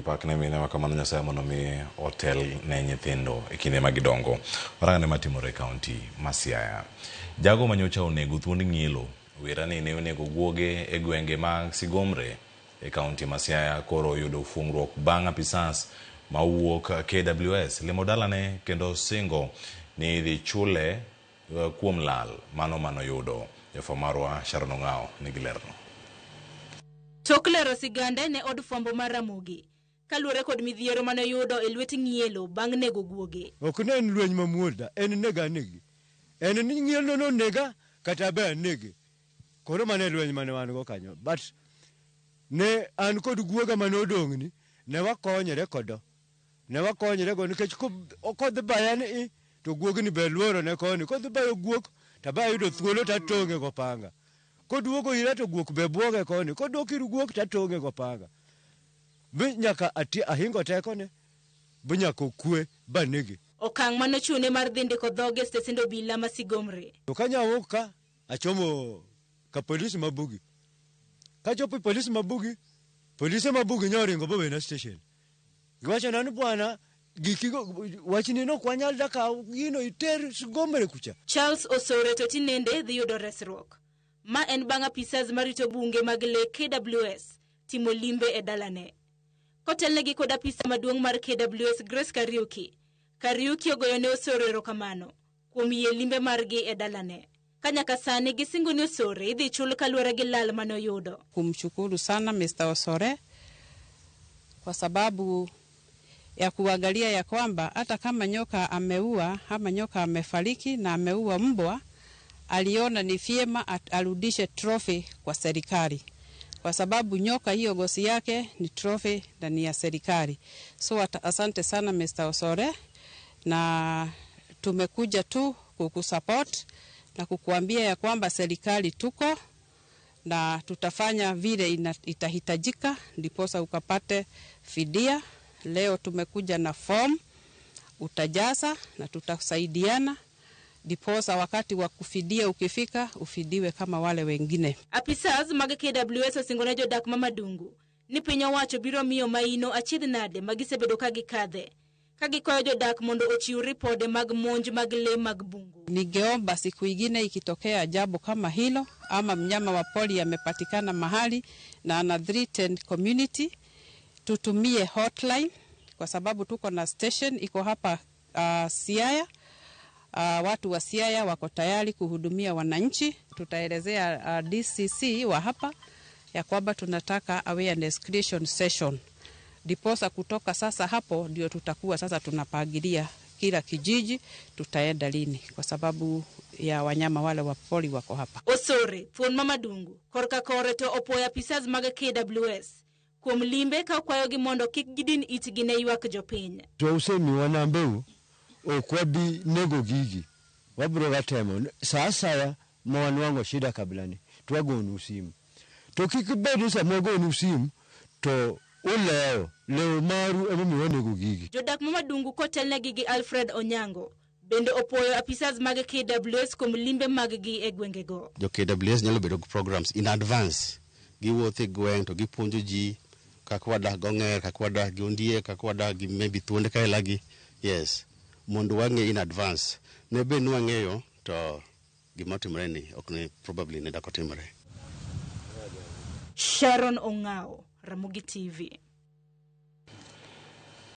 Pak ne mine ma kamano Nyasaye mondo mi otel ne nyithindo e kinde ma gidongo. Warang'ane matimore e kaunti ma Siaya. Jago manyocha onego thuond ng'ielo wira ni ne onego guoge e gwenge mag Sigomre e kaunti ma Siaya koro oyudo fuong'ruok bang' apisas ma owuok KWS limo dalane kendo singo ni idhi chule kuom lal mano manoyudo. Jafwambo marwa Sharon Ong'ao nigi lerno. Tok lero sigande ne od fwambo mar Ramogi kaluwore kod midhiero mane oyudo e lwet ng'ielo bang' nego guoge. Ok ne en lweny mamuol da, en nega anegi. En ni ng'ielo nonega kata abe anege. Koro mano e lweny mane wan go kanyo. But ne an kod guoga mane odong'ni, ne wakonyore kodo. Ne wakonyre go nikech kodhi baya ni i to guogni be luoro ne koni. Kodhi bayo guok to abe ayudo thuolo to atong'e gopanga. Koduogo ira to guok be buoge koni. Kodok ir guok to atong'e gopanga. Mi nyaka ati ahingo tekone bi nyaka okwe banege. Okang' mane ochune mar dhi ndiko dhoge e stesend obila ma Sigomre. To ka nyawuok ka achomo ka polis ma Bugi. Kachopo e polis ma Bugi, polise ma Bugi nyoringo bowena station. Giwachona ni bwana gikigo wachni no ok wanyal dakaw gino iter Sigomre kucha. Charles Osore to tinende dhi yudo resruok. Ma en bang' apisas marito bunge mag lee KWS timo limbe e dalane. Kotelnegi kod apisa maduong' mar KWS Grace Kariuki, Kariuki ogoyo ne Osore erokamano kuom yie limbe margi e dalane. Ka nyaka sani gisingo ni Osore idhi chul kaluwore gi lal mane oyudo. Kumshukuru sana Mr. Osore kwa sababu ya kuangalia ya kwamba hata kama nyoka ameua ama nyoka amefariki na ameua mbwa, aliona ni vyema arudishe trophy kwa serikali, kwa sababu nyoka hiyo gosi yake ni trophy na ni ya serikali. So asante sana Mr. Osore, na tumekuja tu kukusupport na kukuambia ya kwamba serikali tuko na tutafanya vile itahitajika ndiposa ukapate fidia. Leo tumekuja na form utajaza na tutasaidiana ndiposa wakati wa kufidia ukifika ufidiwe kama wale wengine. Apisas mag KWS osingo ne jodak ma Madungu ni piny owacho biro miyo maino achiedh nade ma gisebedo ka gikadhe, ka gikwayo jodak mondo ochiw ripode mag monj mag lee mag bungu. Ningeomba siku ingine ikitokea jambo kama hilo ama mnyama wa pori amepatikana mahali na ana threaten community, tutumie hotline kwa sababu tuko na station iko hapa Siaya. Watu wa Siaya wako tayari kuhudumia wananchi. Tutaelezea DCC wa hapa ya kwamba tunataka awareness creation session. Ndiposa kutoka sasa hapo ndio tutakuwa sasa tunapangilia kila kijiji tutaenda lini kwa sababu ya wanyama wale wa pori wako hapa. Osore, thuon ma Madungu, korka kore to opuoyo apisas mag KWS kuom limbe ka okwayogi mondo kik gidin itgi ne ywak jopiny. To usemiwa nambeu, ok wabi nego gigi. Wabiro ga temo. Sa asaya ma wanwang'o shida kabila ni, to wagonu simu. To kik bed ni sama wagonu simu, to ulewo. Lewo maru emomiyo wanego gigi. Jodak ma Madungu kotelnegi gi Alfred Onyango bende opuoyo apisas mag KWS kuom limbe maggi e gwengego. Jo KWS nyalo bedo gi programs in advance. Giwuotho e gweng' to gipuonjo ji kaka wadak gong'er, kaka wadak gi ondiek, kaka wadak gi maybe thuonde kaelagi. Yes, mondo wang'e in advance. Ne bed ni wang'eyo to gima otimore ni ok ni probably ne dak otimore. Sharon Ong'ao, Ramogi TV.